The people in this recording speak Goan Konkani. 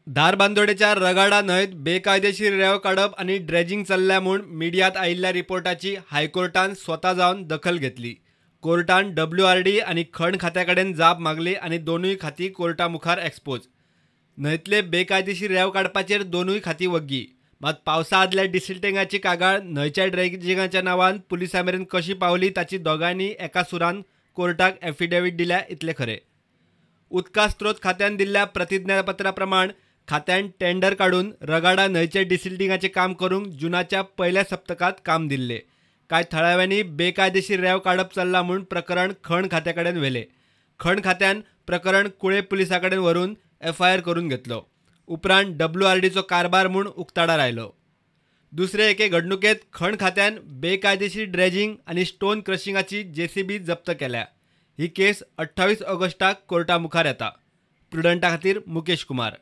धारबांदोडेच्या रगाडा न्हंयत बेकायदेशीर रेंव काडप आनी ड्रेजिंग चल्ल्या म्हूण मिडियांत आयिल्ल्या रिपोर्टाची हायकोर्टान स्वता जावन दखल घेतली. कोर्टान WRD आनी खण खात्या कडेन जाप मागली आनी दोनूय खातीं कोर्टा मुखार एक्सपोज. न्हंयतले बेकायदेशीर रेंव काडपाचेर दोनूय खातीं वग्गी. मात पावसा आदल्या डिसिल्टिंगाची कागाळ न्हंयच्या ड्रेजिंगाच्या नांवान पुलिसां मेरेन कशी पावली ताची दोगांयनी एका सुरान कोर्टाक एफिडेवीट दिल्या इतलें खरें. उदका स्त्रोत खात्यान दिल्ल्या प्रतिज्ञापत्रा प्रमाण खात्यान टेंडर काडून रगाडा न्हंयचे डिसिल्टिंगाचें काम करूंक जुनाच्या पयल्या सप्तकांत काम दिल्लें. कांय थळाव्यांनी बेकायदेशीर रेंव काडप चल्लां म्हूण प्रकरण खण खात्या कडेन व्हेलें. खण खात्यान प्रकरण कुळे पुलिसां कडेन व्हरून FIR करून घेतलो. उपरांत WRDचो कारभार म्हूण उक्ताडार आयलो. दुसरे एके घडणुकेंत खण खात्यान बेकायदेशीर ड्रेजिंग आनी स्टोन क्रशिंगाची JCB जप्त केल्या. ही केस 28 ऑगस्टाक कोर्टा मुखार येता. प्रुडंटा खातीर मुकेश कुमार.